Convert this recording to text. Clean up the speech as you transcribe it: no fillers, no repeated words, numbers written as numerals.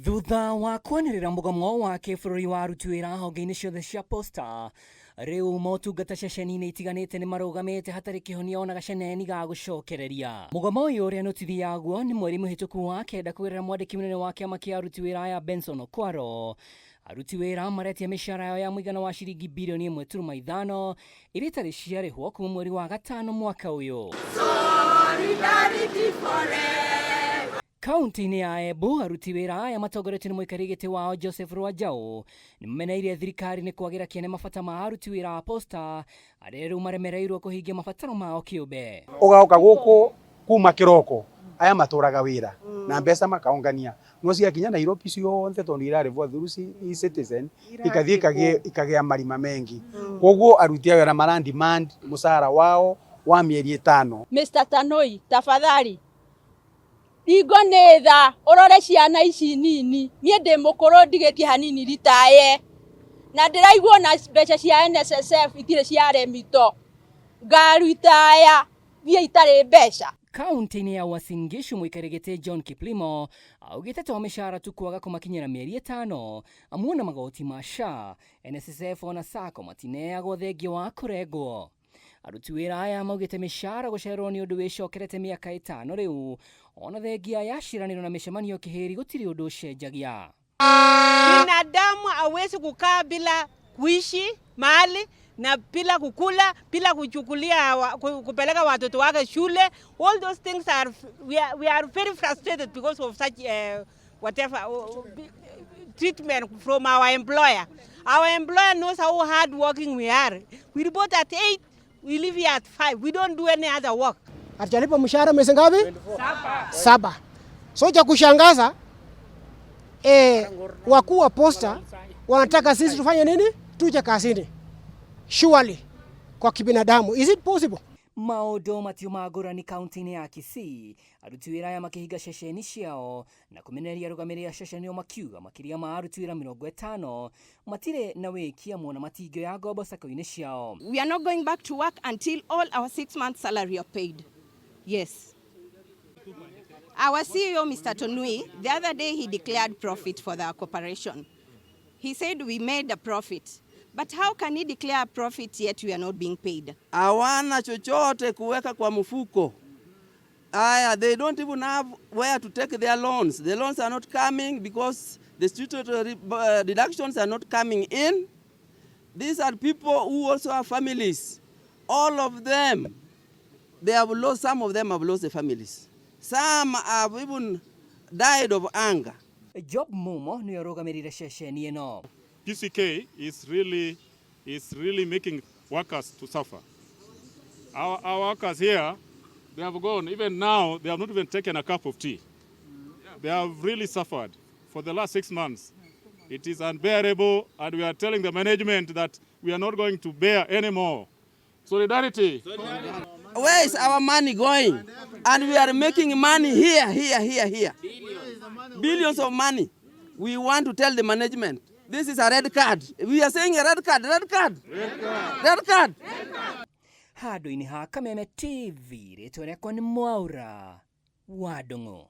Thutha wa kwanĩrĩra mũgomo wa kĩbũrũri wa aruti wĩra honge-inĩ ciothe cia posta, rĩu motungata ceceni-inĩ itiganĩte nĩ marũgamĩte hatarĩ kĩhonia ona gaceneni ga gũcokereria. Mũgomo ũyũ ũrĩa notithi yaguo nĩ mweri mũhĩtũku wa kenda kũgerera mwandĩki mũnene wa kĩama kĩa aruti wĩra aya Benson Okwaro, aruti wĩra maretia mĩcara yao ya mũigana wa ciringi birioni 1.5 iria itarĩ ciarĩhwo kuma mweri wa gatano mwaka ũyũ. Solidarity forever. Kaunti-inĩ ya Embu, aruti wĩra aya matongoretio nĩ mũikarĩri gĩtĩ wao Joseph Rwanjaũ nĩ mameneirie thirikari nĩ kwagĩra kĩene mabata ma aruti wĩra a posta arĩa rĩu maremereirwo kũhingia mabataro mao kĩũmbe. Ũgaũka gũkũ kuma kĩroko aya matũraga wĩra na mbeca makaongania no ciakinya Nairobi ciothe tondũ irarĩbwo through e-citizen ikathiĩ ikagĩa marima mengi koguo aruti a wĩra mara demand mũcara wao wa mĩeri 5. Mr. Tanui, tafadhali ringo nĩ tha ũrore ciana ici nini niĩ ndĩ mũkũrũ ndigĩtie hanini ritaye na ndĩraigua ona mbeca cia NSSF itirĩ cia remito ngaritaya thiĩ itarĩ mbeca. Kaunti-inĩ ya Uasin Gishu mũikarĩri gĩtĩ John Kiplimo augĩte to mĩcara tu kwaga kũmakinyĩra mĩeri 5 amu ona magoti ma SHA, NSSF ona SACCO matineagwo thengia wa kũrengwo. Aruti wĩra aya maugĩte mĩcara gũcererwo nĩ ũndũ wĩcokerete mĩaka 5 rĩu ona thengia ya ciĩranĩro na mĩcemanio kĩhĩri gũtirĩ ũndũ ũcenjagia. Binadamu hawezi kukaa bila kuishi mahali na bila kukula, bila kuchukulia kupeleka watoto wake shule. All those things are we are very frustrated because of such whatever treatment from our employer. Our employer knows how hard working we are. We report at 8, we leave here at 5. We don't do any other work. Hatujalipa mshahara miezi ngapi? 7. So cha kushangaza wakuu wa posta wanataka sisi tufanye nini? Tuje kazini. Surely kwa kibinadamu, is it possible? Maũndũ matiuma ngũrani kaunti-inĩ ya Kisii, aruti wĩra aya makĩhinga ceceni ciao na kũmenereria arũgamĩrĩri a ceceni o makiuga makĩria ma aruti wĩra 50 matirĩ na wĩki amu ona matingĩoya ngombo sacco-inĩ ciao. We are not going back to work until all our 6 months salary are paid. Yes. Our CEO, Mr. Tonui, the other day he declared profit for the corporation. He said we made a profit. But how can he declare a profit yet we are not being paid? Hawana chochote kuweka kwa mfuko. Aya, they don't even have where to take their loans. The loans are not coming because the statutory deductions are not coming in. These are people who also have families. All of them, they have lost, some of them have lost their families. Some have even died of anger. Job Mumo nĩwe ũrũgamĩrĩire ceceni ĩno. PCK is really making workers to suffer. Our workers here, they have gone, even now, they have not even taken a cup of tea. They have really suffered for the last 6 months. It is unbearable, and we are telling the management that we are not going to bear anymore. Solidarity. Solidarity. Where is our money going? And we are making money here, here, here, here. Billions of money. We want to tell the management, this is a red card. We are saying a red card, red card. Red card. Red card. Handũ-inĩ ha Kameme TV, rĩtwa rĩakwa nĩ Mwaura wa Ndung'u.